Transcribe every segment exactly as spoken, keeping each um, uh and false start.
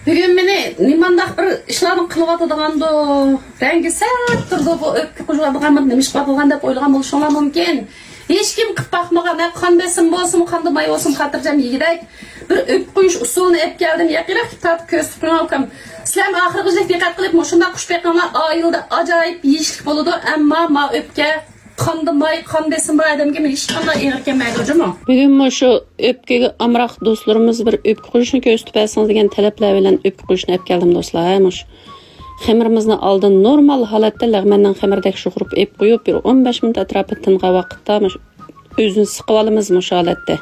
بۈگۈن مېنى نېمانداق بىر ئىشلارنى قىلىۋاتىدىغاندۇ، رەڭگى سەت تۇرىدۇ، بۇ ئۆپكە قوشۇۋاتىدىغان، بۇ نېمە ئىش قىلىۋاتىدىغان دەپ ئويلىغان بولۇشۇڭلار مۇمكىن. ھېچكىم قىلىپ باقمىغان، ھە، قان بېسىم بولسىمۇ، قاندا ماي بولسىمۇ، خاتىرجەم يېگۈدەك بىر ئۆپكە قويۇش ئۇسۇلىنى ئېلىپ كەلدىم. يېقىنراق كېلىپ تارتىپ كۆرسىتىپ قويۇڭ، ئۇكام. سىلەرمۇ ئاخىرغىچىلىك دىققەت قىلىپ، مۇشۇنداق قوشۇپ بېقىڭلار، ئائىلىدە ئاجايىپ يېيىشلىك بولىدۇ، ئەمما ما ئۆپكە قاندا ماي، قان بېسىمى بار ئادەمگە ھېچقانداق ئېغىر كەلمەيدۇ جۇمۇ. بۈگۈن مۇشۇ ئۆپكىگە ئامراق دوستلىرىمىز بىر ئۆپكە قويۇشنى كۆرسىتىپ بەرسىڭىز دېگەن تەلەپلەر بىلەن ئۆپكە قويۇشنى ئەپ كەلدىم دوستلار. ھە، مۇشۇ خېمىرىمىزنى ئالدىن نورمال ھالەتتە لەغمەننىڭ خېمىرىدەك شۇغۇرۇپ ئېپ قويۇپ، بىر ئون بەش مىنۇت ئەتراپىدا تىنغان ۋاقىتتا مۇشۇ ئۆزىنى سىقىپ ئالىمىز مۇشۇ ھالەتتە.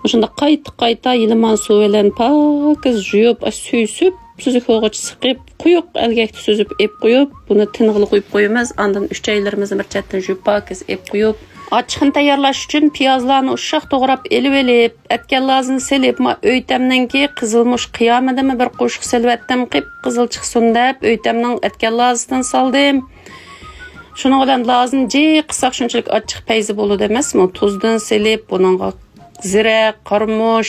مۇشۇنداق قايتا-قايتا يىلىمان سۇ بىلەن پاكىز يۇيۇپ، ئاش سۈيى سۈپسۈزۈك بولغۇچە سىقىپ، قويۇق ئەلگەكتە سۈزۈپ ئېپ قويۇپ، بۇنى تىنغىلى قويۇپ قويىمىز. ئاندىن ئۈچەيلىرىمىزنى بىر چەتتىن يۇيۇپ، پاكىز ئېپ قويۇپ، ئاچچىقىنى تەييارلاش ئۈچۈن پىيازلارنى ئۇششاق توغراپ ئېلىۋېلىپ، ئەتكەنلازىنى سېلىپ، ما ئۆيتەمنىڭكى قىزىلمۇچ قىيامىدىمۇ بىر قوشۇق سېلىۋەتتىم، قىپقىزىل چىقسۇن دەپ ئۆيتەمنىڭ ئەتكەنلازىسىدىن سالدىم. شۇنىڭ بىلەن لازىنى جىق قىسساق شۇنچىلىك ئاچچىق پەيزى بولىدۇ ئەمەسمۇ؟ تۇزدىن سېلىپ، بۇنىڭغا زىرە، قارىمۇچ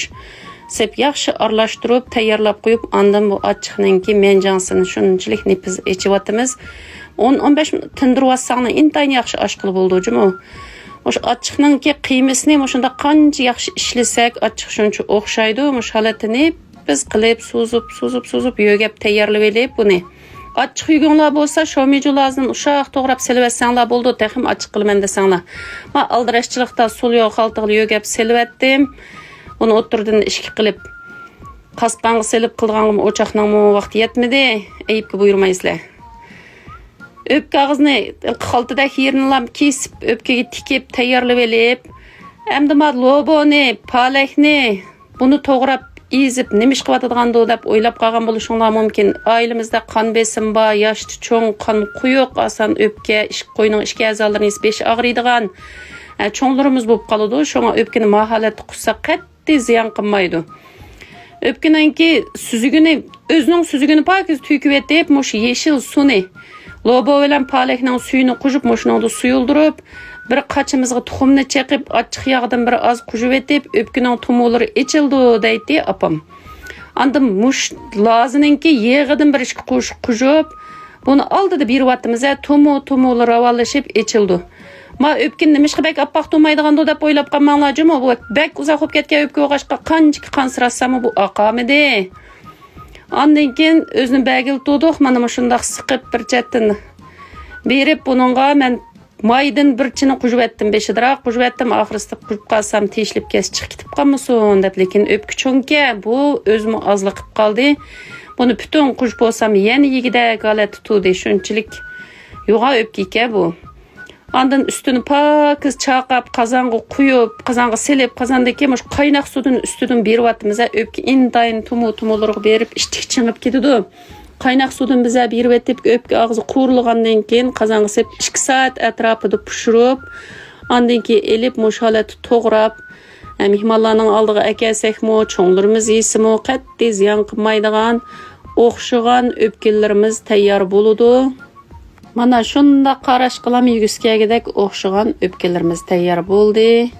سېپ ياخشى ئارىلاشتۇرۇپ تەييارلاپ قويۇپ، ئاندىن بۇ ئاچچىقنىڭكى مەنجاڭسىنى شۇنچىلىك نېپىز ئېچىۋاتىمىز. ئون، ئون بەش مىنۇت تىندۇرۇۋاتساڭلا ئىنتايىن ياخشى ئاچقىلى بولىدۇ جۇمۇ. مۇشۇ ئاچچىقنىڭكى قىيمىسىنى مۇشۇنداق قانچە ياخشى ئىشلىسەك، ئاچچىق شۇنچە ئوخشايدۇ. مۇشۇ ھالەتتە نېپىز قىلىپ سوزۇپ، سوزۇپ، سوزۇپ يۆگەپ تەييارلىۋېلىپ بۇنى. ئاچچىق يۆگۈڭلار بولسا، شومىجۇلازدىن ئۇششاق توغراپ سېلىۋەتسەڭلار بولىدۇ، تېخىمۇ ئاچچىق قىلىمەن دېسەڭلار. ما ئالدىراشچىلىقتا سول يوق خالتىغا يۆگەپ سېلىۋەتتىم. ئۇنى ئوتتۇرىدىن ئىككى قىلىپ، قاسقانغا سېلىپ قىلغانغىمۇ ئوچاقنىڭمۇ ۋاقتى يەتمىدى. ئەيىبكە بۇيرۇمايسىلەر. ئۆپكە ئاغزىنى خالتىدەك يېرىنىلا كېسىپ، ئۆپكىگە تىكىپ تەييارلىۋېلىپ، ئەمدى ما لوبۇنى، پالەكنى، بۇنى توغراپ ئېزىپ نېمە ئىش قىلىۋاتىدىغاندۇ دەپ ئويلاپ قالغان بولۇشۇڭلار مۇمكىن. ئائىلىمىزدە قان بېسىمى بار، ياشتا چوڭ، قان قويۇق، ئاسان ئۆپكە، ئىش-، قوينىڭ ئىچكى ئەزالىرىنى يېسە بېشى ئاغرىيدىغان، ئە، چوڭلىرىمىز بولۇپ قالىدۇ. شۇڭا ئۆپكىنى ما ھالەتتە قۇسساق قەتئىي زىيان قىلمايدۇ. ئۆپكىنىڭكى سۈزۈكىنى، ئۆزىنىڭ سۈزۈكىنى پاكىز تۆكۈۋېتىپ، مۇشۇ يېشىل سۇنى، لوبۇ بىلەن پالەكنىڭ سۈيىنى قوشۇپ، مۇشۇنىڭدا سۇيۇلدۇرۇپ، بىر قاچىمىزغا تۇخۇمنى چېقىپ، ئاچچىق ياغدىن بىر ئاز قوشۇۋېتىپ، ئۆپكىنىڭ تومۇرلىرى ئېچىلىدۇ، دەيتتى ئاپام. ئاندىن مۇشۇ لازىنىڭكى يېغىدىن بىر ئىككى قوشۇق قوشۇپ، بۇنى ئالدىدا بېرىۋاتىمىز، ھە، تومۇر، تومۇرلىرى راۋانلىشىپ ئېچىلىدۇ. ما ئۆپكىنى نېمىشقا بەك ئاپئاق تومايدىغاندۇ دەپ ئويلاپ قالماڭلار جۇمۇ. بۇ بەك ئۇزاق بولۇپ كەتكەن ئۆپكە بولغاچقا، قانچىكى قانسىراتساممۇ بۇ ئاقارمىدى. ئاندىن كېيىن ئۆزىنى بەگىلى تۇردۇق. مانا مۇشۇنداق سىقىپ بىر چەتتىن بېرىپ بۇنىڭغا مەن مايدىن بىر چىنە قوشۇۋەتتىم، بېشىدىراق قوشۇۋەتتىم، ئاخىرسىدا قوشۇپ قالسام تېشىلىپ كەتسە چىقىپ كېتىپ قالمىسۇن دەپ. لېكىن ئۆپكە چوڭكەن، بۇ ئۆزىمۇ ئازلا قىلىپ قالدى. بۇنى پۈتۈن قوشۇپ بولسام يەنە يېگۈدەك ھالەتتە تۇردى، شۇنچىلىك يوغان ئۆپكە ئىكەن بۇ. ئاندىن ئۈستىنى پاكىز چاقاپ، قازانغا قۇيۇپ، قازانغا سېلىپ، قازاندىن كېيىن مۇشۇ قايناق سۇدىن ئۈستىدىن بېرىۋاتىمىز. ئۆپكە ئىنتايىن تومۇر-تومۇرلىرىغا بېرىپ ئىچىگە چىڭىپ كېتىدۇ. قايناق سۇدىن بىزە بېرىۋېتىپ، ئۆپكە ئاغزى قۇرۇلغاندىن كېيىن قازانغا سېلىپ ئىككى سائەت ئەتراپىدا پىشۇرۇپ، ئاندىن كېيىن ئېلىپ مۇشۇ ھالەتتە توغراپ، ئە، مېھمانلارنىڭ ئالدىغا ئەكەلسەكمۇ، چوڭلىرىمىز يېسىمۇ قەتئىي زىيان قىلمايدىغان ئوخشىغان ئۆپكىلىرىمىز تەييار بولىدۇ. مانا شۇنداق قاراشقىلام يېگۈسى كەلگۈدەك ئوخشىغان ئۆپكىلىرىمىز تەييار بولدى.